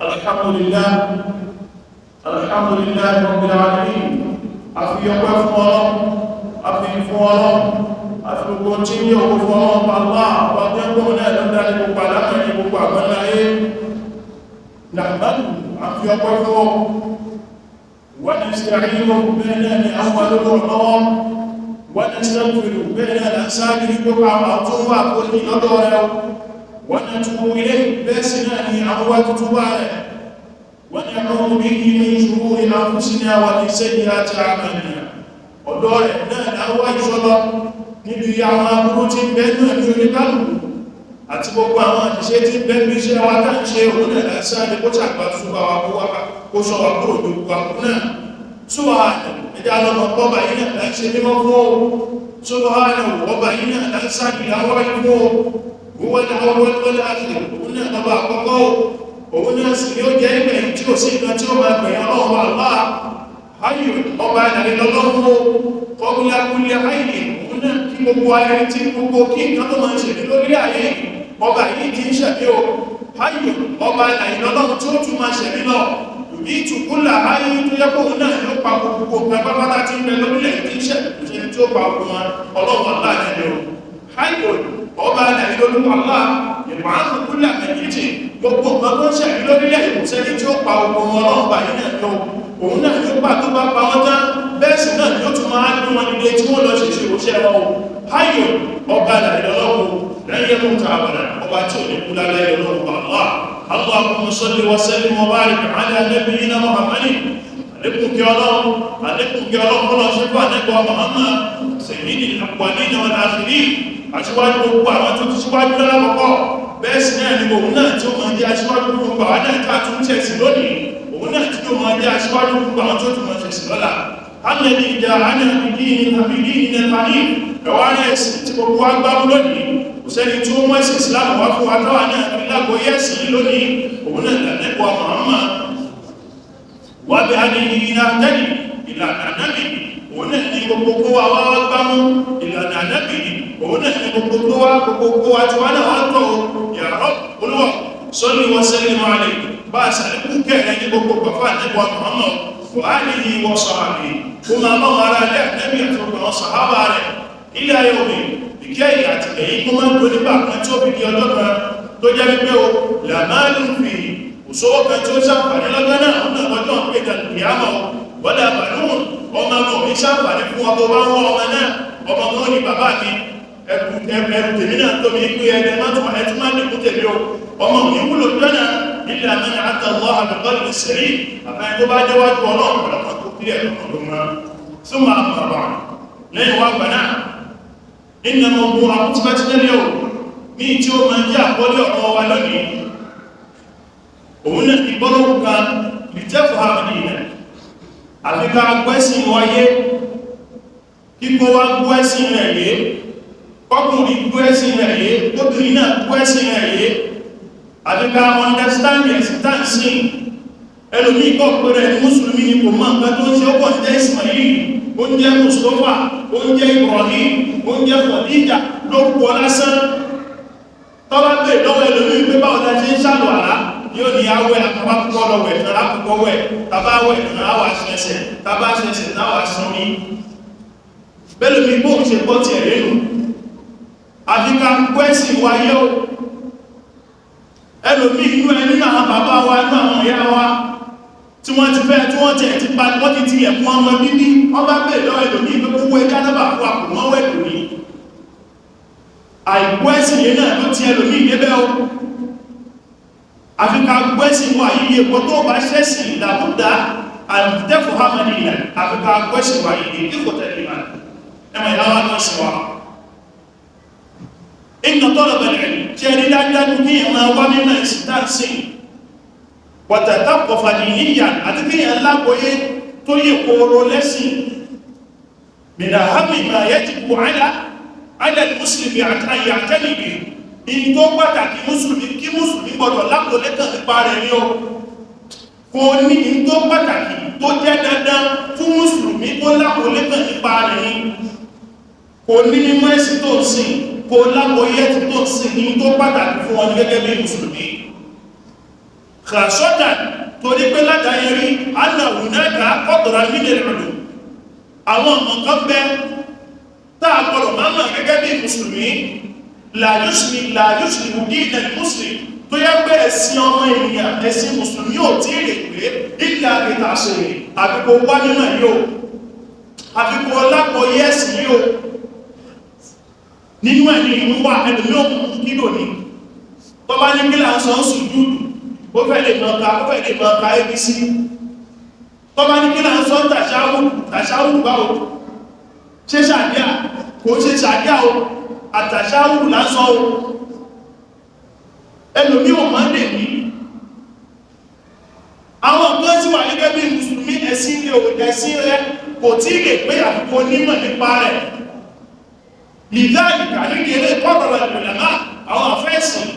الحمد لله، الحمد لله رب العالمين. Àfi ọpẹ́ fún Ọlọ́run, àfi fún Ọlọ́run, àfi gbogbo tí ní òkú fún Ọlọ́run Allah, ọba tó ń gbóhùn náà ló dá ní gbogbo àlámọ̀ ní gbogbo àgbọ́nlá ayé. Nàìjíríà, àfi ọpẹ́ fún ọ. Wọ́n ní ṣe bẹ́ẹ̀ náà ni àwọn olóòrùn lọ́wọ́. Wọ́n ní ṣe bẹ́ẹ̀ náà là ń sáré ní gbogbo àwọn tó wà kó ní lọ́dọ̀ rẹ̀. Wọ́n ní tún ilé bẹ́ẹ̀ sí náà ni àwọn wá tuntun wá rẹ̀. ونعوذ به من شرور أنفسنا ومن سيئات أعمالنا. Ọ̀dọ̀ rẹ̀ náà láwọ́ ìṣọ́lọ níbi àwọn aburú tí ń bẹ́nu ẹ̀mí oníkálùkù àti gbogbo àwọn àṣìṣe tí ń bẹ́nu iṣẹ́ wa tá ń ṣe. Òun náà lásán ní kó ṣàgbà túbà wa, kó wá kó sọ wa kúrò gbogbo àkú náà. Subhanahu, ẹjá lọ́mọ ọba yìí náà lá ń ṣe mímọ́ fún ó. Subhanahu, ọba yìí náà lá ń sáàkì láwọ́ fún ó. Huwa al-awwal wal-akhir, òun náà lọ́ba àkọ́kọ́, òun náà sì ni ó jẹ́ ìgbẹ̀yìn tí ó sí ìkan tí ó máa gbẹ̀yìn Ọlọ́run Allah. Hayyu, ọba ìdàrí lọ́lọ́run ó. Qabla kulli hayyin, òun náà kí gbogbo ayé tí gbogbo kí nǹkan tó máa ń ṣẹ̀mí lórí ayé, ọba yìí ti ń ṣẹ̀mí o. Hayyu, ọba ìdàrí lọ́lọ́run tí ó tún máa ṣẹ̀mí lọ. Yumitu kulla hayyin, tó yẹ kóun náà ló pa gbogbo nǹkan pápátá tí ń bẹ lórílẹ̀ tí ń ṣẹ̀mí tí ó pa gbogbo wọn, Ọlọ́run Allah náà ni o. Hayyu, ọba ìdàrí lọ́lọ́run Allah. Yab'athu kulla mayyitin, gbogbo nǹkan tó ń ṣẹ̀mí lórílẹ̀, ìkùsẹ́ni tí ó pa gbogbo wọn, Ọlọ́run bá yìí náà ni o. Òun náà ní ó gbà tó bá pa wọ́n tán, bẹ́ẹ̀ sì náà ni ó tún máa gbé wọn nílé tí wọ́n lọ ṣe ṣe òṣẹ́ wọn o. Hayyu, ọba ìdàlọ́wọ́ lẹ́yìn ẹ̀mú tààbàdà, ọba tí ò ní kú lálẹ́ ọlọ́run Allah. اللهم صل وسلم وبارك على نبينا محمد. Àlékún kí Ọlọ́run, àlékún kí Ọlọ́run kọ́lọ́ ṣe fún ànẹ́gbọ́ Muhammad، سيد الأولين والآخرين, aṣíwájú gbogbo àwọn tó ti síwájú lálákọ̀ọ́kọ́. Bẹ́ẹ̀ sì náà ni òun náà tí ó máa jẹ́ aṣíwájú fún gbogbo àwọn náà tá a tún tẹ̀sí lónìí, òun náà tí ó máa jẹ́ aṣíwájú fún gbogbo àwọn tó tún máa tẹ̀sí lọ́la. الذي جاءنا بدين الحنيف. Ẹ̀wá ní ẹ̀sìn tí gbogbo wa gbámú lónìí, kò sẹ́ni tí ó mú ẹ̀sìn Islam wá fún wa táwa náà fi lágbóyé ẹ̀sìn yìí lónìí, òun náà lànẹ́kọ̀ọ́ Muhammad. وبهديه نهتدي, ìlànà Ànábì, òun náà ní gbogbo kó wa wá gbámú. Ìlànà Ànábì, òun náà ní gbogbo kó wa, gbogbo kó wa tí wá náà wá tọ̀. يا رب, Olúwa, صل وسلم عليه, bá a sàlékún kẹrẹ ní gbogbo pàfà ànẹ́bọ̀ Muhammad، وآله وصحبه, kó máa bá wọn ará ilé Ànábì àti gbogbo àwọn sàhábà rẹ̀، إلى يوم, ìkẹ́ ìyà àti èyí kó máa ń do nígbà kan tí ó fi di ọjọ́ kan tó jẹ́ wípé o لا مال فيه, òṣòwò kan tí ó ṣàǹfààní lọ́jọ́ náà, ó náà lọ́jọ́ ń pè ní القيامة، ولا بنون, ọmọ náà ní ṣàǹfààní fún ọmọ bá ń wọ́n ọmọ náà. Ọmọ náà ní bàbá mi, ẹrù tèmi náà tó mi pé ẹni ẹtún máa dínkù tèmi o. Ọmọ mi wúlò lọ́nà إلا من أتى الله بقلب سليم, àfẹ́ni tó bá déwájú Ọlọ́run pẹ̀lú tó kílẹ̀ lọ́kàn ló mọ́. ثم أما بعد, lẹ́yìn wá gbà náà, إن موضوع خطبتنا اليوم, ní tí ó máa jẹ́ àkọlé ọ̀rọ̀ wa lónìí, òun náà ní gbọ́lọ́wọ́ kan, لتفهم دينك, àfi ká gbẹ́sìn wáyé, kíkó wá gbẹ́sìn rẹ̀ yé, kọkùnrin gbẹ́sìn rẹ̀ yé, kóbìnrin náà gbẹ́sìn rẹ̀ yé, àfi ká understand ẹ̀sìn tá ń sìn. Ẹlòmí kọ́ pé rẹ̀ ní mùsùlùmí ni, kò mọ̀ nǹkan tó ń ṣe. Ó kàn jẹ́ Ismail, ó ń jẹ́ Mustapha, ó ń jẹ́ Ibrahim, ó ń jẹ́ Khadija lórúkọ lásán. Tọ́lá pè lọ́wọ́ ẹlòmí pé báwo la ṣe ń ṣàlù àlá, yóò ní awẹ́ àtàbá kúkọ́ lọ wẹ̀ tán, lákòókò wẹ̀, tàbá wẹ̀ tán, àwà ṣẹṣẹ̀, tàbá ṣẹṣẹ̀, táwà sanmi. Bẹ́lòmí bóun ṣe gbọ́ tiẹ̀ lẹ́nu. Àfi ká gbẹ́sìn wáyé o. Ẹlòmí inú ẹ nínú àwọn bàbá wa, inú àwọn ìyá wa tí wọ́n ti fẹ́, tí wọ́n tẹ̀ ti pa, wọ́n ti tilẹ̀ fún ọmọ bíbí, wọ́n bá bèèrè lọ́wọ́ ẹlòmí pé kó wẹ́ jánábà fún àpò wọ́n wẹ̀ lónìí. Àìgbọ́ ẹ̀sìn yẹn náà ló ti ẹlòmí débẹ̀ o. Àfi ká gbẹ́sìn wà yíyẹ epo tó bá ṣẹ́sìn لابد أن تفهم دينك, àfi ká gbẹ́sìn wà yíyẹ إخوة الإيمان. Ẹmọ ìyáwó náà sì wà, إن طلب العلم, tí ẹni dájúdájú kí ẹ máa wá mímọ̀ ẹ̀sìn tá ń sìn، وتثقف دينيا, àti kí ẹ lágbóyé tó yẹ kóró lẹ́sìn، من أهم ما يجب على المسلم أن يعتني به, in tó pàtàkì mùsùlùmí kí mùsùlùmí gbọdọ̀ lápòlé kan nípa rẹ̀ ní o. Kò ní in tó pàtàkì tó jẹ́ dandan fún mùsùlùmí kó lápòlé kan nípa rẹ̀ ní kò ní mímọ̀ ẹ̀sìn tó ń sìn, kò lágbóyé ẹ̀sìn tó ń sìn, ní tó pàtàkì fún wọn gẹ́gẹ́ bí mùsùlùmí. Kàṣọ́tà torí pé látàyẹrí aláwùnáka kọ́tọ̀rọ̀ mílẹ̀ ìrìnlò àwọn ọmọ kan bẹ táà gbọ́dọ̀ máa mọ̀ gẹ́gẹ́ bí mùsùlùmí làyúsùlùmí dínà mùsùlùmí tó yẹ pé ẹ̀sìn ọmọ ènìyàn ẹ̀sìn mùsùlùmí ò tí ì lè pé ìlà ìtàṣèrè àfikò wá mímọ̀ yóò àfikò ọlápọ̀ yẹ́sì yóò nínú ẹ̀ ní ìlú wà ẹlòmí òkùnkùn kílò ní tó bá ní kílà ń sọ ń sùjúdù ó fẹ́ lè mọ́ka ó fẹ́ lè mọ́ka abc tó bá ní kílà ń sọ ń tàṣáwù tàṣáwù báwo ṣe ṣàdíà kò ṣe ṣàdíà o àtàṣáwù là ń sọ o ẹlòmí ò máa lè ní àwọn nǹkan tí wà gẹ́gẹ́ bí mùsùlùmí ẹ̀sìn ilé ẹ̀sìn rẹ kò tí lè pé àfikún onímọ̀ nípa rẹ̀. Lidhalika nídìí ilé kọ́rọ̀rọ̀ ìrìnàmá àwọn àfẹ́sìn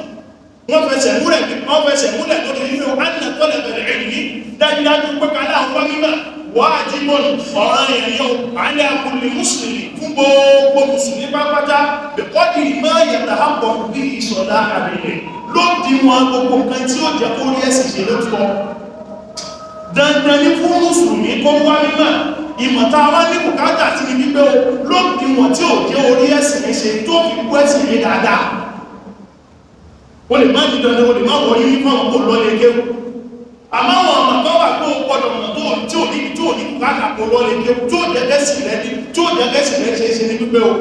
wọ́n fẹsẹ̀ múlẹ̀ wọ́n fẹsẹ̀ múlẹ̀ lórí nínú anna talab al-ilmi dájúdájú pé ká láwọn mímọ̀ wajibun ọ̀ràn yẹn yóò ala kulli mùsùlùmí fún gbogbo mùsùlùmí pápátá biqadri ma yatahaqqaqu bihi salah àbẹ̀lẹ̀ ló di wọn gbogbo nǹkan tí ó jẹ́ kó rí ẹ̀sìn ṣe lótọ́. Dandan ní fún mùsùlùmí kó wá mímọ̀ ìmọ̀ta wá ní bùkátà sí ni wípé o ló di wọn tí ò jẹ́ orí ẹ̀sìn ní ṣe tó fi kú ẹ̀sìn ní dáadáa. O lè má ní dandan o lè má wọ yúnífọ̀mù kó lọ lè kéwú, àmọ́ àwọn ọmọ kan wà tó gbọdọ̀ mọ̀ tó tí ò ní tí ò ní bùkátà kó lọ lè kéwú tí ò jẹ́ kẹ́sì rẹ ní tí ò jẹ́ kẹ́sì rẹ ṣe é ṣe ní wípé o.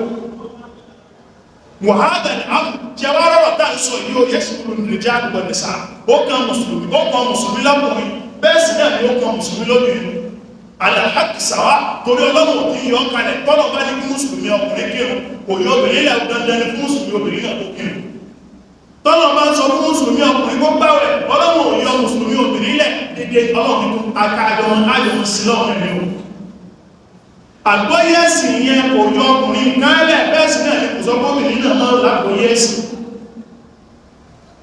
Wàhálà ní àwọn jẹ́ wá rọ̀rọ̀ tá à ń sọ yìí ó yẹ sùkúrù nìjẹ́ àgbọ̀n nìsà ó kan mùsùlùmí ó kan mùsùlùmí lọ́kùnrin bẹ́ẹ̀ sì náà ni ó kan mùsùlùmí lóbìnrin. Alahaki sawa torí ọlọ́run òkè yọ kalẹ̀ tọ́lọ̀ bá ní kí mùsùlùmí ọkùnrin kírun kò yọ obìnrin lẹ̀ dandan ní fún mùsùlùmí obìnrin náà kó kírun. Tọ́lọ̀ bá ń sọ fún mùsùlùmí ọkùnrin kó gbàwẹ̀ ọlọ́run ò yọ mùsùlùmí obìnrin lẹ̀ dédé ọlọ́run tó akájọ ayọ̀ sí lọ́run ni o. Àgbọ́yé ẹ̀sìn yẹn kò yọ ọkùnrin kálẹ̀ bẹ́ẹ̀ sì náà ni kò sọ gómìnà náà máa ń lágbọ́yé ẹ̀sìn.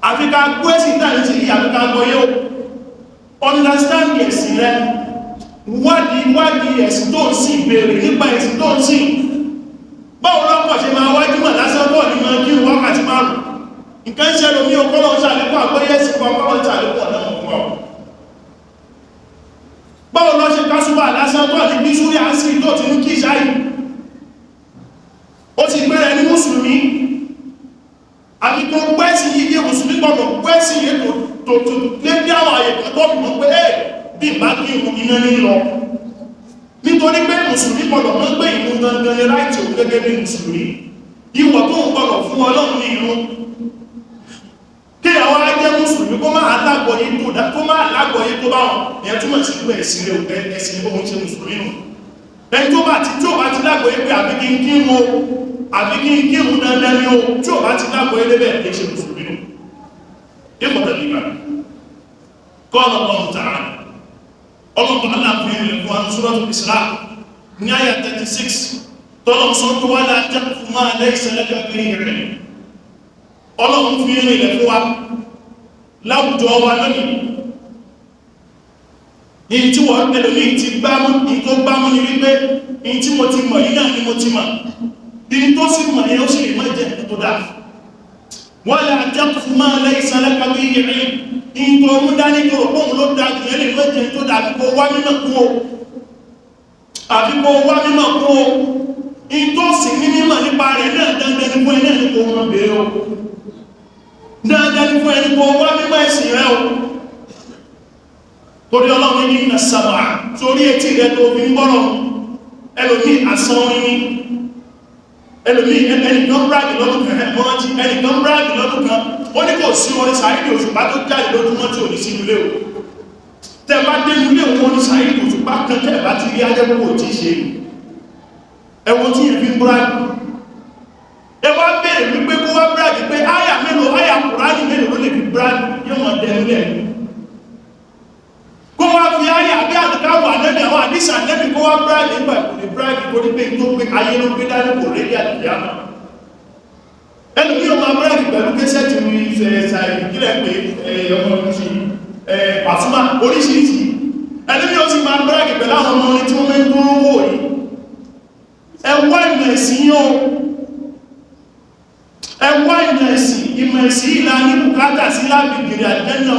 Àfi ká gbọ́ ẹ̀sìn náà ní ti yí àfi ká gbọ́yé o. Understand ẹ̀sìn rẹ, wádìí wádìí ẹ̀sìn tó ń sìn, béèrè nípa ẹ̀sìn tó ń sìn. Báwo lọ́pọ̀ ṣe máa wájú mọ̀ lásán bọ́ ní máa kí wákàtí márùn nǹkan ń ṣẹlẹ̀ omi ọkọ́lọ́ ń ṣàlékún àgbọ́yé ẹ̀sìn kan ọkọ́lọ́ ń ṣàlékún ọ̀nà ọ̀pọ̀. Báwo lọ́ ṣe kásúbà lásán tó àti bísúrí àásìrì tó ti ní kí ìṣáyì ó ti gbéra ẹni mùsùlùmí àti tó gbẹ́sì yíyé mùsùlùmí gbọ́dọ̀ gbẹ́sì yé tó tó lé ní àwọn àyè kan tó fi mọ̀ pé ẹ́ bí bá kí ìmú iná ní lọ. Nítorí pé mùsùlùmí gbọ́dọ̀ mọ̀ pé ìmú gangan ni láìtì òun gẹ́gẹ́ bí mùsùlùmí ìwọ̀ tó ń gbọ́dọ̀ fún Ọlọ́run ní irun. Kí àwọn ajẹ́ mùsùlùmí kó máa lágbọ̀ọ́yé tó dá kó máa lágbọ̀ọ́yé tó bá wọn ìyẹn túmọ̀ sí pé ẹ̀sìn rẹ̀ ẹ̀sìn ohun ṣe mùsùlùmí nù. Ẹni tó bá ti tí ò bá ti lágbọ̀ọ́yé pé àbí kí n kírun o àbí kí n kírun dandan ni o tí ò bá ti lágbọ̀ọ́yé débẹ̀ kì í ṣe mùsùlùmí nù. Ìkọ̀tẹ̀ nígbà qala Allahu ta'ala ọlọ́pàá aláàfin rẹ̀ fún àwọn Suratul Isra ní àyà 36 tọ́lọ̀ sọ pé wala taqfu ma laysa laka bihi ilm. Ọlọ́run fi rìn rẹ̀ fún wa láwùjọ wa lónìí ní tí wọ́n ẹlòmí ti gbámú ní tó gbámú ní wípé ní tí mo ti mọ̀ yìí náà ni mo ti mọ̀ ní tó sì mọ̀ ní ó sì lè má jẹ́ nǹkan tó dáa. Wala taqfu ma laysa laka bihi ilm ní tó mú dání tó rò pọ́n ló dáa jù lè má jẹ́ tó dáa àfi kó wá mímọ̀ kú o àfi kó wá mímọ̀ kú o ní tó sì ní mímọ̀ nípa rẹ̀ náà dandan ní fún ẹ náà ní kó mọ̀ bẹ́ẹ̀ o dandan ní fún ẹni kó wá mímọ̀ ẹ̀sìn rẹ o. Torí ọlọ́run ní ìnà sàmà torí etí rẹ tó fi ń gbọ́rọ̀ ẹlòmí àsán orin ní ẹlòmí ẹnìkan bráàgì lọ́dún kan ẹ̀mọ́rántí ẹnìkan bráàgì lọ́dún kan ó ní kò sí orin Saheed Òṣùpá tó jáde lójúmọ́ tí ò ní sínú ilé o. Tẹ́ bá dé ilé òun orin Saheed Òṣùpá kan tẹ́ bá ti rí ajẹ́gbogbo tí ṣe ẹwọ́n tí yẹn fi ń bráàgì. Ẹ wá bèèrè wípé kó wá bráàgì pé áyà mélòó áyà Kùránì mélòó ló lè fi bráàgì yóò mọ̀ dẹnu lẹ́nu. Kó wá fi ayé àbí àdìkáwò ànẹ́bì àwọn àdísà ànẹ́bì kó wá bráàgì nígbà kò ní bráàgì kó ní pé tó pé ayé ló gbé dání kò rédí àdìyàmà. Ẹnu bí o máa bráàgì pẹ̀lú kẹsẹ̀tì ìpínlẹ̀ pé ọmọ ti Pàsúmà oríṣiríṣi. Ẹnu bí o sì máa bráàgì pẹ̀lú àwọn ọmọ orin tí wọ́n mẹ́ ń dúró wò yìí. Ẹ wá ìmọ̀ ẹ̀sìn yín o. Ẹ wá ìmọ̀ ẹ̀sìn ìlà ní bùkátà sí láti gèrè àjẹ́nà.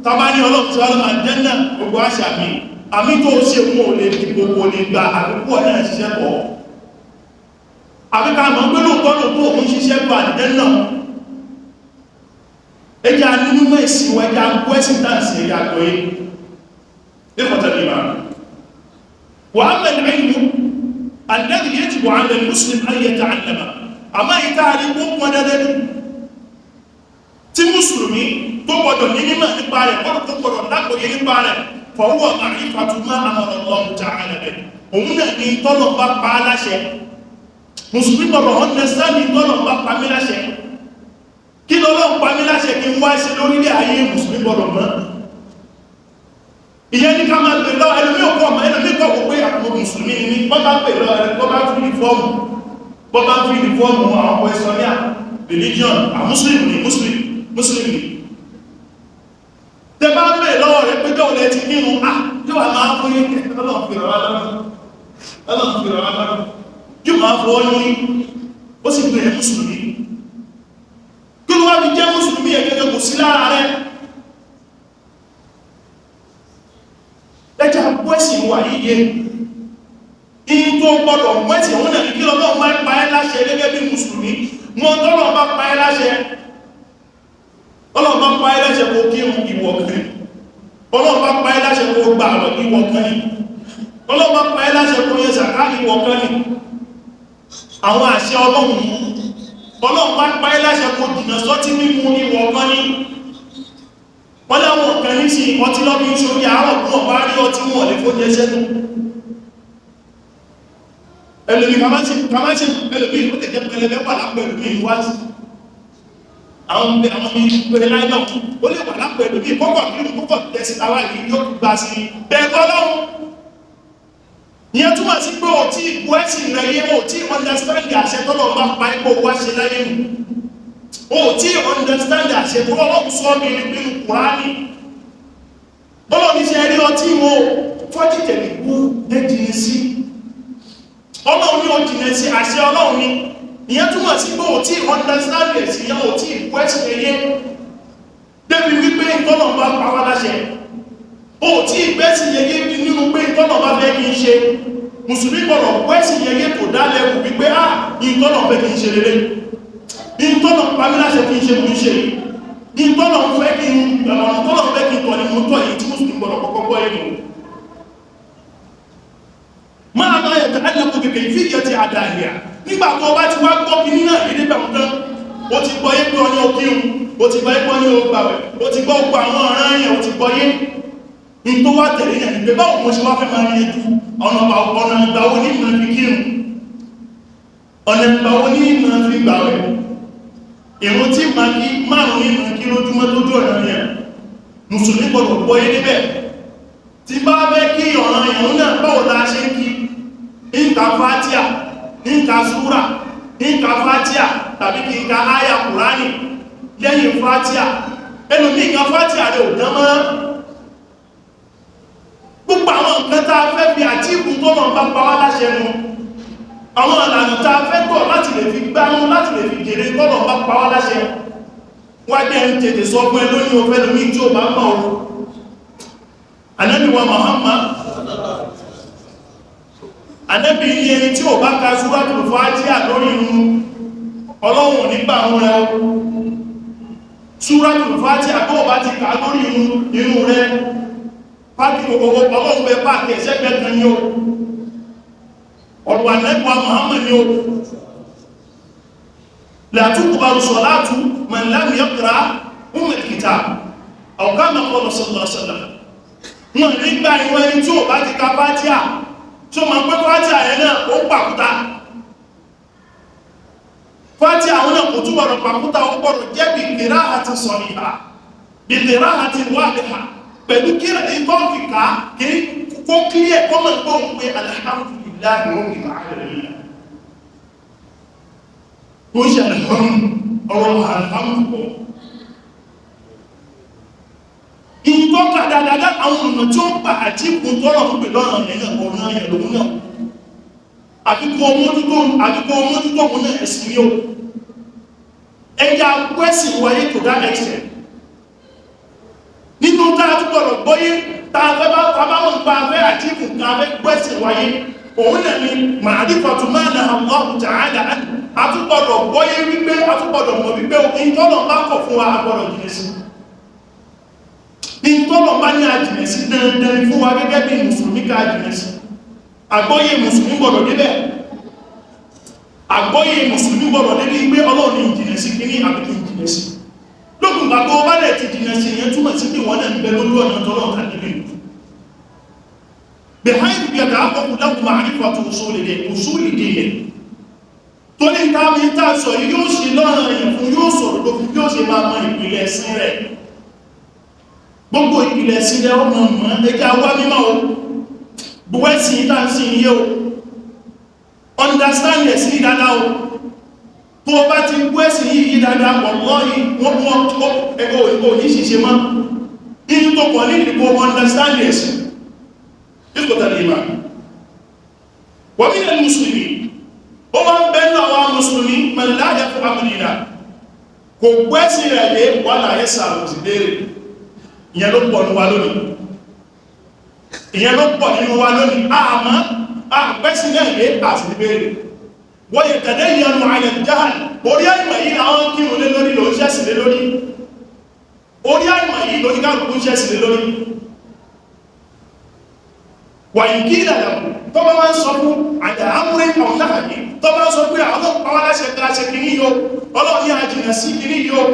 Tàbá ní Ọlọ́run tí wọ́n máa jẹ́nà gbogbo àṣà mi, àmì tó ṣe mú ò lè dìbò kò lè gba àkókò náà ṣiṣẹ́ pọ̀. Àbíká mọ̀ pé lóòótọ́ lóòótọ́ òun ṣiṣẹ́ pọ̀ àdìjẹ́nà. Ẹja nínú mẹ́sìn wa, ẹja gbọ́ ẹ̀sìn táǹsì ẹja gbọ́ yé. Ikhwatal iman. Wa amma al-ilmu alladhi yajibu 'ala al-muslim an yata'allama. Àmọ́ ìtaàrí ó pọn dandan tí mùsùlùmí tó gbọdọ̀ ní mímọ̀ nípa rẹ̀, gbọdọ̀ tó gbọdọ̀ lágbòye nípa rẹ̀, fahuwa ma'rifatu ma amara Allahu ta'ala bihi. Òun náà ní tọ́lọ̀ bá pa á láṣẹ. Mùsùlùmí gbọdọ̀ understand tọ́lọ̀ bá pa mí láṣẹ. Kí lọ́lọ́ pa mí láṣẹ kí n wá ṣe lórílẹ̀ ayé, mùsùlùmí gbọdọ̀ mọ̀. Ìyẹn ní ká máa pè lọ ẹlòmí òkú ọmọ ẹlòmí kọ̀ wò pé àwọn mùsùlùmí ni mí. Bọ́ bá pè lọ ẹlòmí bọ́ bá fi ní fọ́ọ̀mù, bọ́ bá fi ní fọ́ọ̀mù àwọn questionnaire religion, àwọn muslim ni, muslim muslim ni. Tẹ bá ń bè lọ́wọ́ rẹ̀ pé jọ́ lẹ ti kírun, à yóò wà máa fún yín, Ọlọ́run fi rọ̀ wá lọ́rùn, Ọlọ́run fi rọ̀ wá lọ́rùn, yóò máa fọwọ́ yín, ó sì pè é mùsùlùmí. Kí ló wá fi jẹ́ mùsùlùmí yẹn gẹ́gẹ́ kò sí lára rẹ̀? Ẹjẹ́ àpò ẹ̀sìn wà yíye. In tó gbọ́dọ̀ mọ́ ẹ̀sìn òun náà ní kí Ọlọ́run máa pa ẹ́ láṣẹ gẹ́gẹ́ bí mùsùlùmí. Mọ́ tọ́lọ́run bá pa ẹ́ láṣẹ, Ọlọ́run bá pa ẹ́ láṣẹ kó kírun, ìwọ̀ kan. Ọlọ́run bá pa ẹ́ láṣẹ kó gbà àwẹ̀, ìwọ̀ kan ni. Ọlọ́run bá pa ẹ́ láṣẹ kó yẹ sàká, ìwọ̀ kan ni. Àwọn àṣẹ Ọlọ́run. Ọlọ́run bá pa ẹ́ láṣẹ kó jìnà sọ́tí mímu, ìwọ̀ kan ni. Wọ́n láwọn kan ní sí ọtí lọ́bí ń ṣorí àárọ̀, fún ọ̀bá rí ọtí wọn lè fóúnjẹ sẹ́nu. Ẹlòmí kàmáṣe, ẹlòmí ó tẹ̀jẹ́ pẹlẹbẹ wà lápò ẹlòmí wá sí àwọn àwọn ìpele láìlọ́, ó lè wà lápò ẹlòmí kọ́kọ́ kí kọ́kọ́ tẹ̀sí tàwa yìí yóò gbà sí bẹ́ẹ̀ kọ́ lọ́hùn. Ìyẹn túmọ̀ sí pé ò tí ìkú ẹ̀sìn rẹ̀ yé, ò tí understand àṣẹ tọ́lọ̀ bá pa ipò wá ṣe láyé nù, ò tí understand àṣẹ tó Ọlọ́run sọ mi nínú Kùránì. Bọ́lọ̀ ní ṣe rí ọtí wo fọ́jì tẹ̀lé kú ẹ jìnà sí. Ọlọ́run ní o jìnà sí, àṣẹ Ọlọ́run ní. Ìyẹn túmọ̀ sí pé ò tí understand ẹ̀sìn yẹn, ò tí ìkú ẹ̀sìn rẹ̀ yé débi wípé tọ́lọ̀ bá pa wá láṣẹ, ò tí ìgbẹ́sìn yẹn yé nínú pé tọ́lọ̀ bá fẹ́ kí n ṣe. Mùsùlùmí gbọ́dọ̀ gbẹ́sìn yẹn yé kò dá lẹ́kùn wípé á ìtọ́lọ̀ fẹ́ kí n ṣe lélẹ́, ìtọ́lọ̀ pa mí láṣẹ kí n ṣe mú ṣe, ìtọ́lọ̀ fẹ́ kí n ọ̀nà tọ́lọ̀ fẹ́ kí n tọ̀ ni mo tọ̀ yìí, tí mùsùlùmí gbọ́dọ̀ kọ́kọ́ gbọ́ yé nù. Máa máa yẹ̀tẹ̀ alẹ́kùn kèkè ìfìyẹ ti àdáyà. Nígbà tó bá ti wá gbọ́ kí nínú èdè bẹ̀rù tán, ó ti gbọ́ yé pé ọ ní okírun, ó ti gbọ́ yé pé ọ ní ogbàwẹ̀, ó ti gbọ́ gbọ́ àwọn ọ̀ràn yẹn, ó ti gbọ́ yé. In tó wá tẹ̀lé yẹn ni pé báwo mo ṣe wá fẹ́ máa yanjú ọ̀nà ìgbà wo ní ìmọ̀ fi kírun, ọ̀nà ìgbà wo ní ìmọ̀ fi gbàwẹ̀, ìrun tí màá kí márùn nínú kí lójúmọ́ tó jù ọ̀nà yẹn. Mùsùlùmí gbọ́dọ̀ gbọ́ yé níbẹ̀. Tí bá fẹ́ kí ọ̀ràn ìrun náà, báwo la ṣe ń kí? Nka fatia, nka súra, nka fatia tàbí kí nka áyà Kùránì lẹ́yìn fatia. Ẹlòmí nka fatia rẹ̀ ò dán mọ́. Gbogbo àwọn nǹkan tá a fẹ́ fi àtíkù tó mọ̀ bá pa wá láṣẹ nu, àwọn ìlànà tá a fẹ́ tọ̀ láti lè fi gbámú, láti lè fi jèrè tọ́lọ̀ bá pa wá láṣẹ. Wá jẹ́ ń tètè sọ fún ẹ lónìí, òfẹ́ lómi tí ó bá mọ̀ o. Ànábì wa Muhammad, Ànábì ní ẹni tí ò bá ka Suratul Fatiha lórí irun, Ọlọ́run nígbà àwọn rẹ̀ o. Suratul Fatiha tó bá ti kà lórí irun rẹ̀, pàtí Ọlọ́run bẹ pàtí ẹ̀sẹ́gbẹ́ kan ní o. Ọ̀rọ̀ Ànábì wa Muhammad ní o. La tuqbalu salatu man lam yaqra umm al-kitab aw kama qala sallallahu alaihi wasallam. Wọn nígbà ìwọ̀n ẹni tí ò bá ti ka Fatiha, tí ó ma pẹ́ Fatiha ẹ̀ náà ó pàkúta. Fatiha àwọn náà kò túbọ̀rọ̀ pàkúta, ó gbọ́dọ̀ jẹ́ bí qira'ati sariha, bí qira'ati wadiha, pẹ̀lú kíra ìtọ́fìkà kí kó kílẹ̀ kó mọ̀ pé òun pé alhamdulillahi rabbil alamin. Kó ṣe ọ̀rọ̀ alhamdu ìtọ́ka dáadáa. Àwọn ọ̀nà tí ó gbà àti ìkùn tọ́rọ̀ ń pè lọ́nà ẹ̀yàn ọ̀rọ̀ ẹ̀yàn lòun náà, àfikún ọmọdútó, àfikún ọmọdútó òun náà ẹ̀sìn ní o. Ẹja kwẹ́sìn wáyé to that extent. Nínú Inú tá a tún gbọ́dọ̀ gbọ́yé, tá a fẹ́ bá tábà wọn gba afẹ́ àtìkù ká fẹ́ gbẹ́sìn wáyé, òun náà ni ma'rifatu ma naha Allahu ta'ala anhu. A tún gbọ́dọ̀ gbọ́yé wípé a tún gbọ́dọ̀ mọ̀ wípé ìtọ́lọ̀ bá kọ̀ fún wa, a gbọ́dọ̀ jìnà sí. Ìtọ́lọ̀ bá ní a jìnà sí, dandan fún wa gẹ́gẹ́ bí mùsùlùmí ká jìnà sí. Àgbọ́yé mùsùlùmí gbọ́dọ̀ débẹ̀. Àgbọ́yé mùsùlùmí gbọ́dọ̀ débí pé Ọlọ́run ní jìnà sí kíní àbí kí n jìnà sí. Lókùn gbà tó bá lẹ̀ ti jìnà sí, ìyẹn túmọ̀ sí pé wọ́n náà ń bẹ lójú ọ̀nà tọ́lọ̀ tàbí behind bí ẹ̀dà àkọ́kù lẹ́kùn máa rí fàtò òṣòlìdè ilẹ̀ tó ní tàbí tá sọ yìí, yóò ṣe lọ́rọ̀ èèyàn fún, yóò sọ̀rọ̀ ló fún bí ó ṣe máa mọ ìpìlẹ̀ ẹ̀sìn rẹ̀. Gbogbo ìpìlẹ̀ ẹ̀sìn rẹ̀ ọmọ mọ́ ẹjá wá mímọ́ o. Gbogbo ẹ̀sìn tá ń sìn yé o, understand ẹ̀sìn yìí dáadáa o. Tó o bá ti gbọ́ ẹ̀sìn yìí yìí dáadáa, wallahi, wọ́n mú ẹgbẹ́ òyìnbó ní ṣiṣẹ́ mọ́ inú tó pọ̀ ní ìdìbò. Understand ẹ̀sìn ìkọ̀tà lè máa wọ́n mí lẹ́nu mùsùlùmí, ó máa ń bẹ́nu àwọn mùsùlùmí man la yafqahu dina, kò gbẹ́sìn rẹ̀ lé wà láyé sàrò sí léèrè. Ìyẹn ló pọ̀ nínú wa lónìí, ìyẹn ló pọ̀ nínú wa lónìí. Àmọ́ àgbẹ́sìn náà lé àti béèrè. Wọ́n yẹ tẹ̀lé ìyanu àìlẹ̀ jáhàn. Orí àìmọ̀ yìí làwọn kírun lé lórí, ló ń ṣẹ̀sìn lé lórí. Orí àìmọ̀ yìí lóní kálukú ń ṣẹ̀sìn lé lórí. Wàyí kí ìlànà tó bá máa ń sọ fún àjà amúrí àwọn láàyè, tó bá ń sọ pé àwọn ọlọ́pàá aláṣẹ kíláṣẹ kìíní yóò, Ọlọ́run ní àjìnà sí kìíní yóò,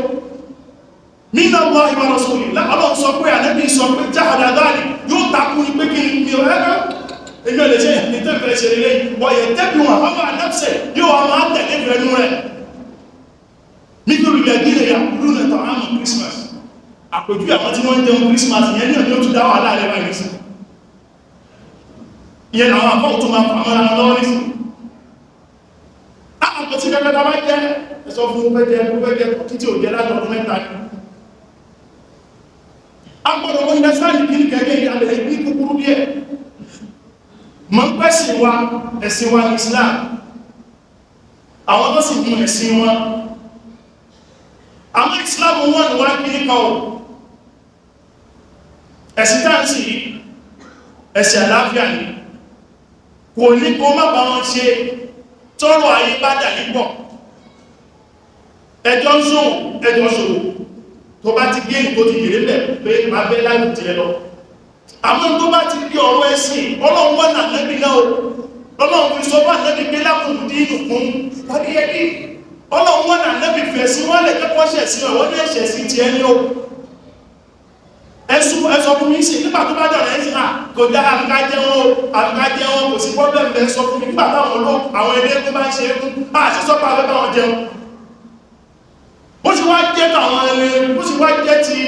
nínú ọgbọ́n ìwà rọ̀sùlì, Ọlọ́run sọ pé, Ànábì sọ pé, jáhàdà dáàlì yóò takú ní pé kí ni ọ̀rẹ́ èmi ò lè ṣe ní tẹ́fẹ̀ẹ́ ṣe lélẹ́. Wọ̀nyẹ̀ tẹ́bí wọn àwọn àdáfẹ́ yóò wá máa tẹ̀lé fẹ́nu rẹ̀ nítorí ilẹ̀ yà kúrú nà tàn ámù Christmas. Àpèjú àwọn tí wọ́n ń jẹun Christmas yẹn ní ọdún tó dá wà láàrẹ báyìí sí. Ìyẹn àwọn àfọ́ tó máa fàmọ́ra lọ́wọ́ ní sí àpò tí kẹ́kẹ́ ta bá jẹ́ ẹ̀sọ́ fún pẹ́jẹ pẹ́jẹ títí ò jẹ́ látọ̀dún 3 ni. A gbọ́dọ̀ wọ́n understand kí ní kẹ́kẹ́ ìyàlẹ̀ ní kúkúrú díẹ̀ mọ́ pẹ́sìn wa. Ẹ̀sìn wa ní Islam, àwọn tó sì mú ẹ̀sìn wọn, àmọ́ Islam wọn ni wá kí ní kan ẹ̀sìn táǹsì ẹ̀sìn àlàáfíà ni. Kò ní kó má bá wọn ṣe tọ́rọ ayé bá dà nípọ̀, ẹjọ́ ń ṣòwò, ẹjọ́ ṣòwò, tó bá ti gé tó ti jèrè bẹ̀ pé má bẹ́ láì tẹ́ lọ. Àmọ́ tó bá ti di ọ̀rọ̀ ẹ̀sìn, Ọlọ́run wọ́n nà nẹ́bí náà o. Ọlọ́run fi sọ bá nẹ́bí pé lakum dinukum waliyadin. Ọlọ́run wọ́n nà nẹ́bí fẹ̀ sí wọ́n lè kẹ́kọ̀ọ́ ṣẹ̀ sí ọ̀wọ́n ní ẹ̀ṣẹ̀ sí ti ẹni o. Ẹsùn ẹsọ fún mi sí nígbà tó bá dọ̀rọ̀ ẹ̀sìn à kò dá àfikà jẹun o, àfikà jẹun, kò sí problem bẹ́ẹ̀. Sọ fún mi nígbà táwọn olóò àwọn ilé tó bá ń ṣe é fún àṣẹ sọ́pà abẹ́ bá wọn jẹun, bó ṣe wá jẹ́ tàwọn ẹni, bó ṣe wá jẹ́ ti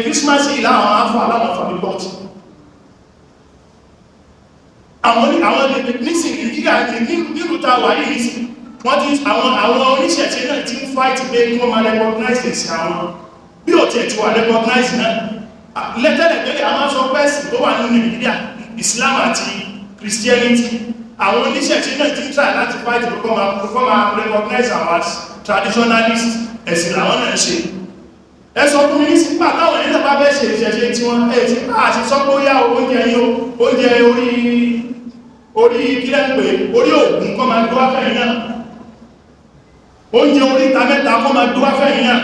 Christmas yìí láwọn afọ aláwọn afọ àbíbọ́ọ̀tì àwọn ní àwọn nísìn Nàìjíríà nílùú tá a wà yìí nísìn, wọ́n ti àwọn oníṣẹ̀ṣe náà ti ń fight pé kí wọ́n máa recognize ẹ̀sìn àwọn. Bí ò tiẹ̀ ti wà recognize náà lẹ́tẹ̀lẹ̀tẹ̀lẹ̀, a máa sọ pé ẹ̀sìn tó wà nínú Nàìjíríà, Islam àti Christianity. Àwọn oníṣẹ̀ṣe náà ti ń try láti fight pé kọ́ máa recognize our as traditionalist. Ẹ̀sìn làwọn náà ń ṣe. Ẹ sọ fún mi ní sípà táwọn ẹ̀yìn náà bá fẹ́ ṣe ìṣẹ̀ṣe tí wọ́n ẹ̀ tí a ṣe sọ pé ó yá oúnjẹ yín o, oúnjẹ orí orí kílẹ̀ ń pè orí ògùn kọ́ máa gbé wá fẹ́yìn náà, oúnjẹ orí ìta mẹ́ta kọ́ máa gbé wá fẹ́yìn náà,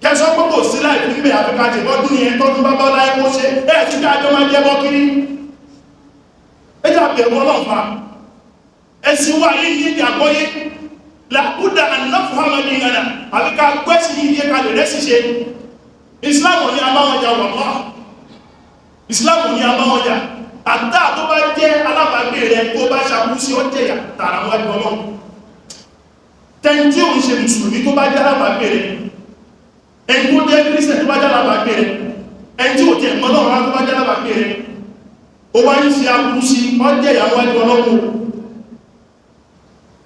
kẹsọ́ pé kò sí láì fún bẹ̀ àfikà jẹ bọ́dún yẹn tọ́dún bá bá láì kó ṣe ẹ̀ tí káàjọ máa jẹ́ bọ́ kiri. Ẹ jẹ́ àbẹ̀wò ọlọ́ọ̀fà ẹ̀sìn wa yìí ní ìdí àgbọ́yé làkúdà ànáfùhámẹ́lì ìyànà àbíká gbẹ́sì yìí yé kalẹ̀ rẹ̀ ṣiṣẹ́. Islam ní abáwọjà wọ̀lọ́, Islam ní abáwọjà. Àtà tó bá jẹ́ alábàágbé rẹ̀, tó bá ṣàkú sí, ó jẹ̀yà tààrà wájú Ọlọ́run. Tẹ́ntí òun ṣe mùsùlùmí tó bá jẹ́ alábàágbé rẹ̀, ẹni tó jẹ́ kírísítẹ̀ tó bá jẹ́ alábàágbé rẹ̀, ẹni tí ò tẹ̀ mọ́ Ọlọ́run tó bá jẹ́ alábàágbé rẹ̀, ó wá ń ṣe aburú sí, ó jẹ̀yà wájú Ọlọ́run.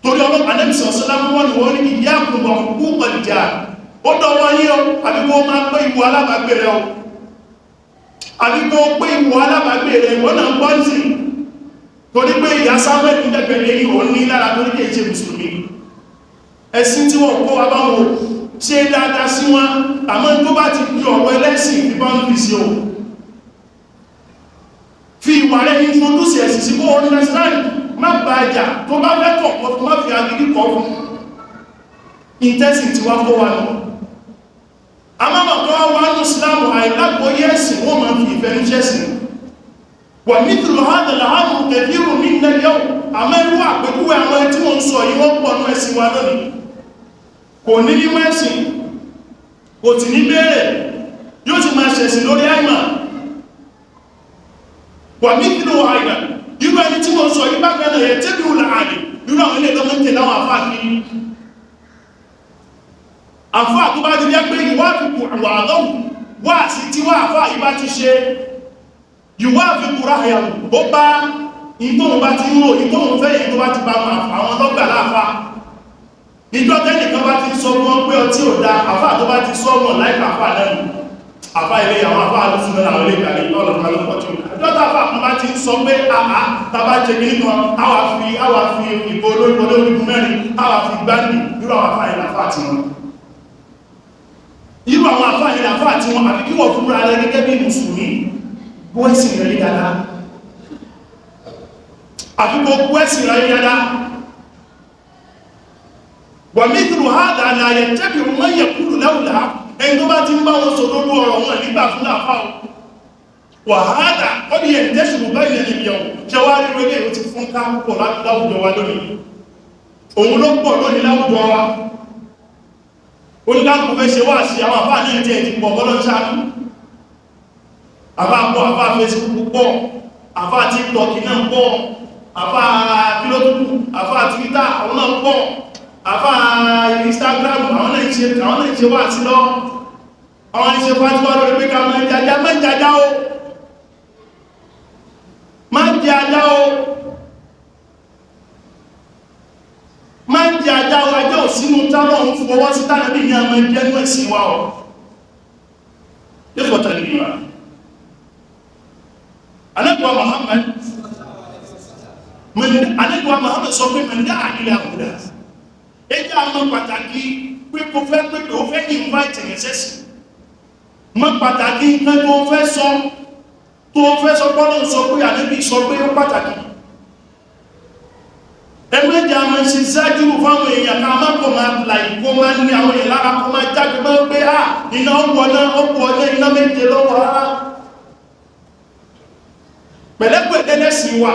Torí ọlọ́pàá Ànábì sọ́lá wọ́n ni wọ́n ní ìyá àkùnbọ̀ kú pẹ̀lújà ó dọ̀wọ́ yín o. Àbí kó máa pé ìwọ alábàágbé rẹ o, àbí kó pé ìwọ alábàágbé rẹ, ìwọ náà ń gbọ́ sí, torí pé ìyá Samuel ń dẹ́gbẹ̀lẹ́ yìí, òun ní lára torí kìí ṣe mùsùlùmí. Ẹ̀sìn tí wọ́n kó wa bá wọn. Ṣe dáadáa sí wọn, àmọ́ tó bá ti di ọ̀rọ̀ ẹlẹ́sìn, fi bá ń fi sí o, fi ìwà rẹ̀ introduce ẹ̀sìn sí kó understand. Má bá ẹjà tó bá fẹ́ kọ̀, má fi agídí kọ̀ fún intestine tí wá kó wa nù. Àmọ́ kan wá ní Ìsìlámù, àìlágbóyé ẹ̀sìn, wọ́n máa fi ìfẹ́ níṣẹ́ sí. Wà nítorí hádàlá hàmù kẹfìrù ní nàìjíríà. Àmọ́ irú àpèjúwe àwọn tí wọ́n ń sọ yìí, wọ́n pọ̀ nú ẹ̀sìn wa lónìí. Kò ní ní mẹ́sìn, kò sì ní béèrè, yóò sì máa ṣẹ̀sìn lórí àìmà. Wà nítorí àìdà, irú ẹni tí wọ́n sọ yìí bákan náà yẹ tẹ́bí wùlà àlè. Irú àwọn ilé ìlọ́mọ ń tẹ̀lé àwọn àfáà kiri. Àfáà tó bá ti jẹ́ pé ìwà àfikù àwọn àlọ́wù wá sí tí wá àfáà yìí bá ti ṣe ìwà àfikù ráhìyàwó, ó bá ìtóhun bá ti ń rò, ìtóhun fẹ́ yìí, tó bá ti bá àwọn ọlọ́gbà láàfáà. Ìjọ tẹ́nìkan bá ti sọ wọn pé ọtí ò da, àfáà tó bá ti sọ wọn láìka àfáà lẹ́nu, àfáà ilé àwọn àfáà lóṣù náà, àwọn ilé ìgbàlẹ̀ ọlọ́pàá ló pọ̀ tí ó dọ́tà. Àfáà kan bá ti sọ pé àá tàbá jẹ kìíní kan, àwa fi ìbò olórí mẹ́rin, àwa fi gbáǹdì. Irú àwọn àfáà yìí làfáà tí wọn, irú àwọn àfáà yìí làfáà tí wọn. Àfi kí wọ́n fúnra rẹ gẹ́gẹ́ bí mùsùlùmí gbọ́ ẹ̀sìn rẹ̀ dáadáa, àfi kó gbọ́ ẹ̀sìn rẹ̀ dáadáa. ومثل هذا لا يتبع من يقول لولا. Ẹni tó bá ti ń bá wọn sọ lórí ọ̀rọ̀ wọn nígbà fún àfáà wàhálà ọdí ẹ̀ tẹ́ṣùgbù báyìí lẹ́yìn ìyàwó. Ṣe wá rí wẹ́lẹ̀ ó ti fún ká púpọ̀ láwùjọ wa lónìí? Òun ló pọ̀ lónìí láwùjọ wa. Oníkàkù fẹ́ ṣe wá sí àwọn àfáà náà tí ẹ̀ ti pọ̀ bọ́lọ́ ṣáàkù. Àfáà pọ̀, àfáà Facebook pọ̀, àfáà TikTok náà pọ̀, àfáà kílótùkù, àfáà Twitter àwọn náà pọ̀, àfáà Instagram àwọn náà ṣe, àwọn náà ṣe wá sí lọ, àwọn ṣe fàtíwá lórí pé ká máa jàjá. Máa jàjá o, máa jẹ ajá o, máa jẹ ajá o. Ajá ò sínú tálọ̀ ń fọwọ́ sí tánàbí ní àmà jẹ́nu ẹ̀sìn wa ọ̀ yẹ́fọ̀tà ní wa. Alẹ́gbà Muhammad, alẹ́gbà Muhammad sọ pé من دعا إلى هدى. Ẹjẹ́ àmọ́ pàtàkì pé kò fẹ́ pé kò fẹ́ invite ẹ̀sẹ̀sì mọ́. Pàtàkì nǹkan tó fẹ́ sọ, tó fẹ́ sọ, pọ́lọ̀ sọ pé, ànábì sọ pé, ó pàtàkì. Ẹgbẹ́jà mọ́ ṣe ṣáájú fáwọn èèyàn, ká má kọ̀ máa láì kó máa ní àwọn èèyàn lára, kó máa jáde máa ń pé à iná ọwọ́ náà, ọwọ́ náà, iná méje lọ́wọ́ rárá. Pẹ̀lẹ́pẹ̀lẹ́ lẹ́sìn wa.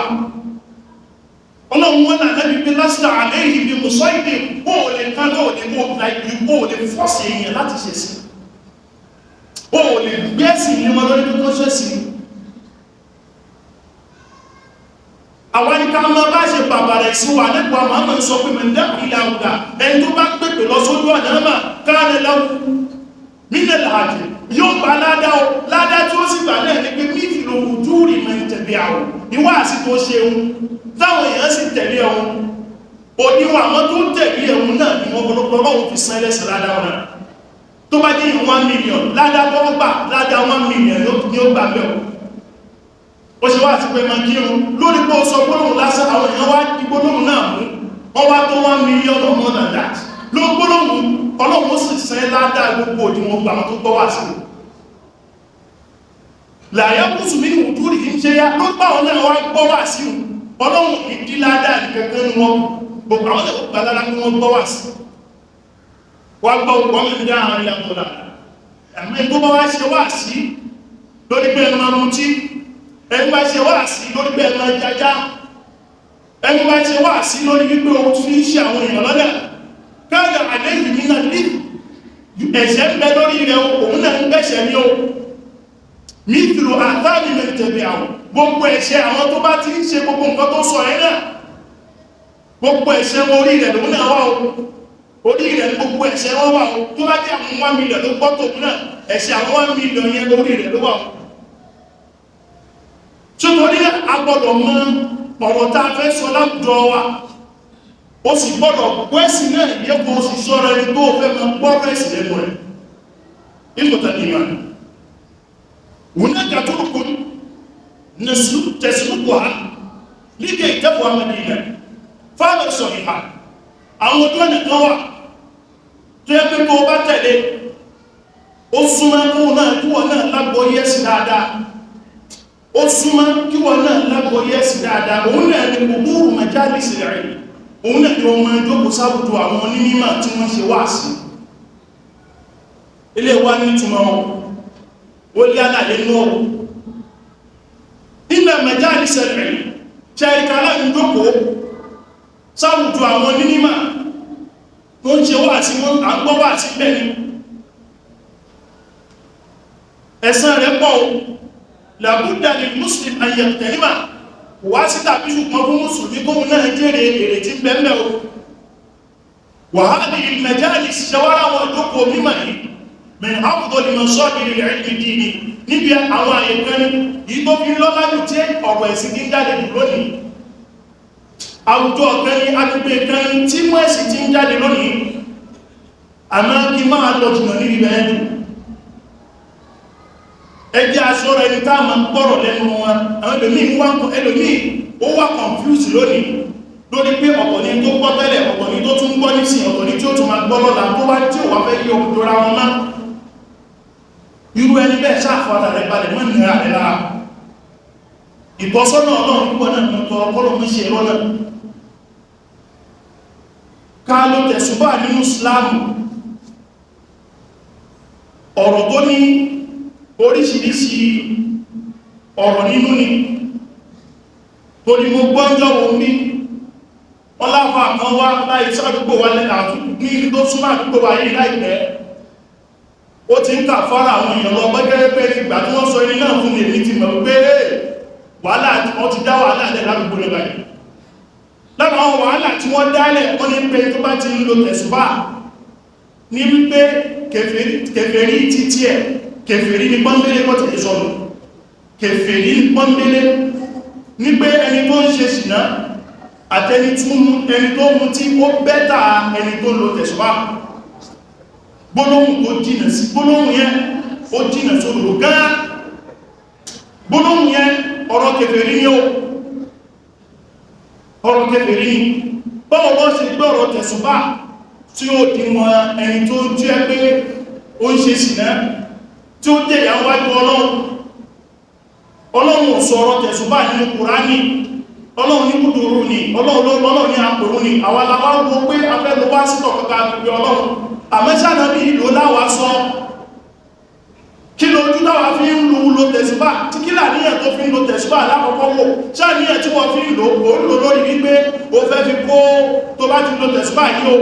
Ọlọ́run wọn náà lẹ́bi pé لست عليهم بمصيطر. Ó lè ká lọ́wọ́ lè mú láì ó lè force èèyàn láti ṣe sí, ó lè gbẹ́sìn ní wọn lórí tó ṣe sí. Àwọn ní ká máa bá ṣe bàbàrẹ̀ sí wà nípa. Muhammad sọ pé من دعا إلى هدى, ẹni tó bá pèpè lọ sójú ọ̀nà mà, كان له من الأجر, yóò gba ládá o. Ládá tí ó sì gbà náà ní pé مثل أجور من تبعه. Ìwá àti tó ṣeun táwọn èèyàn sì tẹ̀lé ẹ̀hún, òdiwọ̀n àwọn tó tẹ̀lé ẹ̀hún náà ni wọ́n lọ́wọ́ fi san ẹlẹ́sẹ̀ ládá wọn náà. Tó bá dé 1 million, ládá tó gbà, ládá 1 million ni ó gbà bẹ́ẹ̀. Ó ṣe wá àti pé máa kírun, lórí pé ó sọ gbólóhùn lásán, àwọn èèyàn wá di gbólóhùn náà mú, wọ́n wá tó 1 million or more than that ló gbólóhùn. Ọlọ́run ó sì sẹ́ ládá gbogbo òdiwọ̀n gbà wọn tó gbọ́ wá sí làyà kùsù mí ní wùdúrì yìí ń ṣe yá ló gbà wọn náà wá gbọ́ wá sí. Ọlọ́run ìdí ládá kankan ní wọn, gbogbo àwọn tó gbà lára kí wọ́n gbọ́ wá sí wá gbọ́ wọ́n mi dá àwọn ilẹ̀ tó dára. Àmì tó bá wá ṣe wá sí lórí pé ẹ máa mutí, ẹni bá ṣe wá sí lórí pé ẹ máa jajá, ẹni bá ṣe wá sí lórí wípé ohun tí ń ṣe àwọn èèyàn lọ́dà, كان عليه من الإثم, ẹ̀ṣẹ̀ ń bẹ lórí rẹ̀, òun náà ń gbẹ̀ṣẹ̀ ní o, مثل آثام من تبعه. Gbogbo ẹ̀ṣẹ̀ àwọn tó bá ti ń ṣe gbogbo nǹkan tó sọ ẹ̀ náà, gbogbo ẹ̀ṣẹ̀ wọn, orí rẹ̀ lòun náà wà o. Orí rẹ̀ ní gbogbo ẹ̀ṣẹ̀ wọn wà o. Tó bá jẹ́ àwọn 1 million ló gbọ́ tòun náà, ẹ̀ṣẹ̀ àwọn 1 million yẹn, orí rẹ̀ ló wà o. Tó torí a gbọ́dọ̀ mọ ọ̀rọ̀ tá a fẹ́ sọ láwùjọ wa. Ó sì gbọ́dọ̀ gbọ́ ẹ̀sìn náà yẹ kó o sì sọ̀rọ̀ ẹni tó fẹ́ máa gbọ́ ẹ̀sìn lẹ́nu rẹ̀. إخوة الإيمان، هناك طرق تسلكها لكي تفهم دينك فهما صحيحا. Àwọn ojú ọ̀nà kan wà. Tó yẹ pé tó bá tẹ̀lé, ó súnmọ́ kóun náà kíwọ náà lágbọ́yé ẹ̀sìn dáadáa. Ó súnmọ́ kíwọ náà lágbọ́yé ẹ̀sìn dáadáa. Òun náà ni huduru majalis al-ilm. Òun náà ni wọ́n máa jókòó sáwùjọ àwọn onímọ̀ tí wọ́n ṣe wáàsí. Ilé wa ní ìtumọ̀ wọn, ó lé àlàyé náà. Inna majalis al-ilm, ṣẹ́ríkà aláìjókòó sáwùjọ àwọn onímọ̀ tó ń ṣe wáàsí, wọn à ń gbọ́ wáàsí bẹ́ẹ̀ ni ẹ̀san rẹ̀ pọ̀ o. Làbúdà ní muslim ayẹ̀tẹ̀rímà wá sí tàbí ṣùgbọ́n fún mùsùlùmí kóhun náà jèrè èrè tí bẹ́ẹ̀ o. Wàhálì ìmẹ̀jáàlì ṣẹwàrá wọn jókòó mímọ̀ yìí min afdali masadiri al-ilmi dini, níbi àwọn àyè kan ní yìí tó fi lọ́lá jù tí ọ̀rọ̀ ẹ̀sìn ti ń jáde jù lónìí. Àwùjọ kan ní, agbègbè kan ní tí mọ́ ẹ̀sìn ti ń jáde lónìí. Àmọ́ kí máa lọ jùlọ níbi bẹ́ẹ̀ jù, ẹjẹ́ aṣọ́rọ̀ ẹni tá ma ń gbọ́rọ̀ lẹ́nu wọn. Àwọn ẹlòmíì wá, ẹlòmíì ó wà confused lónìí lórí pé ọ̀pọ̀ ní tó gbọ́ tẹ́lẹ̀, ọ̀pọ̀ ní tó tún gbọ́ nísìn, ọ̀pọ̀ ní tí ó tún máa gbọ́ lọ́la, tó wá tí ò wá fẹ́ yí ọkùnrin wọn má. Irú ẹni bẹ́ẹ̀ ṣáàfọ́dà rẹ̀ balẹ̀ mọ́ nira rẹ̀ lára. Ìtọ́sọ́nà Ọlọ́run púpọ̀ náà ní tọrọ kọ́lọ̀ mú ṣe lọ́nà ká ló tẹ̀sùbá nínú Ìsìlámù. Ọ̀rọ̀ tó ní oríṣiríṣi ọ̀rọ̀ nínú ni, torí mo gbọ́njọ́ wọn bí wọ́n láfà kan wá láì sádúgbò wá ní ibi tó súnmọ́ àdúgbò wa yìí láìpẹ́. Ó ti ń kà fara àwọn èèyàn lọ gbẹ́gẹ́rẹ́ pé ìgbà tí wọ́n sọ ẹni náà fún mi, èmi ti mọ̀ pé wàhálà wọ́n ti dá wàhálà lẹ̀ ládùúgbò rẹ̀ báyìí. Lára àwọn wàhálà tí wọ́n dálẹ̀, wọ́n ní pé tó bá ti ń lo tẹ̀sùbá ní wípé kèfèrí títí ẹ̀, kèfèrí ní pọ́nbélé kọ́ tẹ̀lé sọ́nù, kèfèrí ní pọ́nbélé, ní pé ẹni tó ń ṣe ṣìná àtẹni ẹni tó mú tí ó bẹ́tà ẹni tó lo tẹ̀sùbá. Gbólóhùn tó jìnà sí, gbólóhùn yẹn ó jìnà sódòdó gán. Gbólóhùn yẹn, ọ̀rọ̀ kèfèrí ní ó, ọ̀rọ̀ kèfèrí ní. Báwo lọ́ ṣe gbé ọ̀rọ̀ tẹ̀sùbá tí ó di mọ́ ẹni tó jẹ́ pé ó ń ṣe ṣìná, tí ó dé ìyàwó wájú Ọlọ́run? Ọlọ́run ò sọ̀rọ̀ tẹ̀sùbá nínú Kùránì. Ọlọ́run ní kúdùrú ni, Ọlọ́run ní àpòrú ni. Àwọn aláwọ̀ wo pé afẹ́lú wá sítọ̀ kọta gbogbo Ọlọ́run àmẹ́sànà bí ìlú láwá sọ. Kí lójú táwà fi ń lu lo tẹ̀sùbá tí kí làníyàn tó fi ń lo tẹ̀sùbá lákọ̀ọ́kọ́ wò? Ṣáàníyàn tí wọ́n fi ń lò ó ń lò lórí wípé ó fẹ́ fi kó tó bá ti lo tẹ̀sùbá yìí o,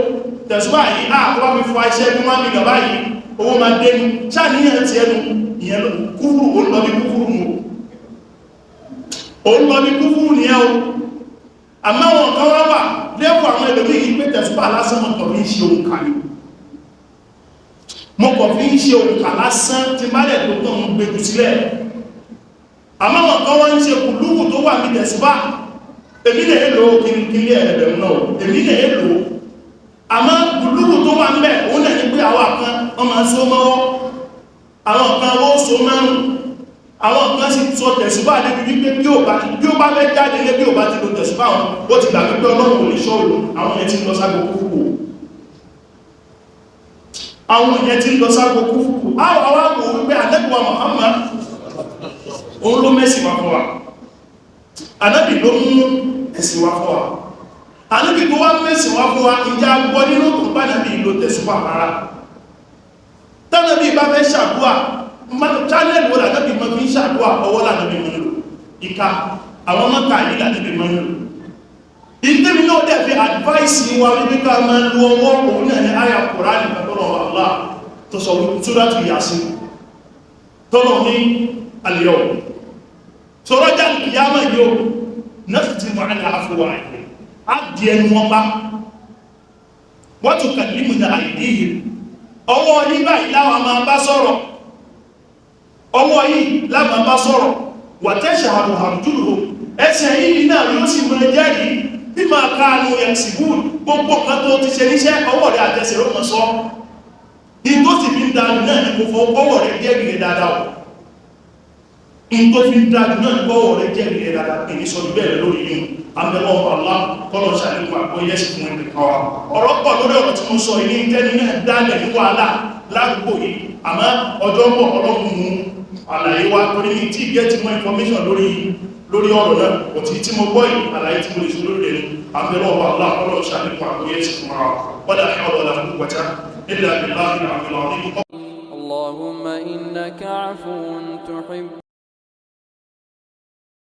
tẹ̀sùbá yìí á tó bá fi fọ iṣẹ́ bí 1 million báyìí, owó máa dé ní. Ṣáàníyàn ti ẹnu ìyẹn kúfùrù, ó ń lọ bí kúfùrù nù, ó ń lọ bí kúfùrù nìyẹn o. Àmọ́ àwọn kan wá wà lẹ́kọ̀ọ́, àwọn ẹlòmíì yìí pé tẹ̀sùbá lásán mọ̀ kàn fi ń ṣe òǹkà ni, mo kàn fi ń ṣe òǹkà lásán tí má lẹ̀ tó tán ń gbéjú sílẹ̀. Àmọ́ àwọn kan wọ́n ń ṣe kùlúwù tó wà ní tẹ̀sùbá. Èmi lè lò ó kílé ẹ̀rẹ̀bẹ̀ náà, èmi lè lò ó. Àmọ́ kùlúwù tó wà ń bẹ̀, òun náà ní pé àwọn kan wọ́n máa so mọ́wọ́, àwọn kan wọ́n so márùn, àwọn kan sì sọ tẹ̀sùbá débi wípé bí ó bá fẹ́ jáde lé, bí ó bá ti lo tẹ̀sùbá wọn, ó ti gbà pé Ọlọ́run ò lè ṣọ́ òun. Àwọn yẹn ti ń lọ ságo kúfùkù, àwọn yẹn ti ń lọ ságo kúfùkù. Àwọn àwọn wípé Ànábì wa Muhammad, òun ló mẹ́sìn wá fún wa. Ànábì ló mú ẹ̀sìn wá fún wa. Ànábì tó wá mẹ́sìn wá fún wa, ìjà gbọ́ nínú tó bá nàbí ìlò tẹ̀sùbá rárá. Tánàbí bá fẹ́ ṣàdúà, channel wo lànàbí mọ́ fi ń ṣàdúà? Ọwọ́ lànàbí mọ́ ń lò, ìka àwọn mọ́ta yìí lànàbí mọ́ ń lò. Ìdíbi náà dẹ̀ fi advice wa wípé ká máa lu ọwọ́, òun náà ní àyà Kùránì pẹ̀lú Allah tó sọ Suratu Yasin, tọ́lọ̀ ní al-yawm sọ̀rọ̀ jà kìyàmà yóò nakhtimu ala afwahihim, á di ẹnu wọn pa, wa tukallimuna aydihim, ọwọ́ yìí báyìí láwọn máa bá sọ̀rọ̀, ọwọ́ yìí láwọn bá sọ̀rọ̀, wa tashhadu arjuluhum, ẹsẹ̀ yìí náà yóò sì mọ̀ jẹ́rìí, bima kanu yaksibun, gbogbo kan tó ti ṣe níṣẹ́, ọwọ́ rẹ̀ àtẹsẹ̀ ló mọ̀ sọ. In tó sì fi ń dájú náà ní kò fọ ọwọ́ rẹ̀ jẹ́rìí rẹ̀ dáadáa o. In tó fi ń dájú náà ní ọwọ́ rẹ̀ jẹ́rìí rẹ̀ dáadáa. Èyí sọ bẹ́ẹ̀ lórí yìí. Àmẹ́lọ́ Allah kọ́lọ̀ ṣàlékún àgbóyẹ́sì fún ẹnì kan wa. Ọ̀rọ̀ pọ̀ lórí ọ̀rọ̀ tí mo sọ yìí ní tẹ́ni náà dálẹ̀ ní wàhálà ládùúgbò yìí, àmọ́ ọjọ́ ń bọ̀, Ọlọ́run mú àlàyé wa, torí ní tí get more information lórí ọ̀rọ̀ náà. Òtí tí mo gbọ́ yìí, àlàyé tí mo lè ṣe lórí rẹ̀ ní àmẹ́lọ́ Allah kọ́lọ̀ ṣàlékún àgbóyẹ́sì fún wa. Wala hawla wala quwwata illa billahi al-aliyyil azim. اللهم إنك عفو تحب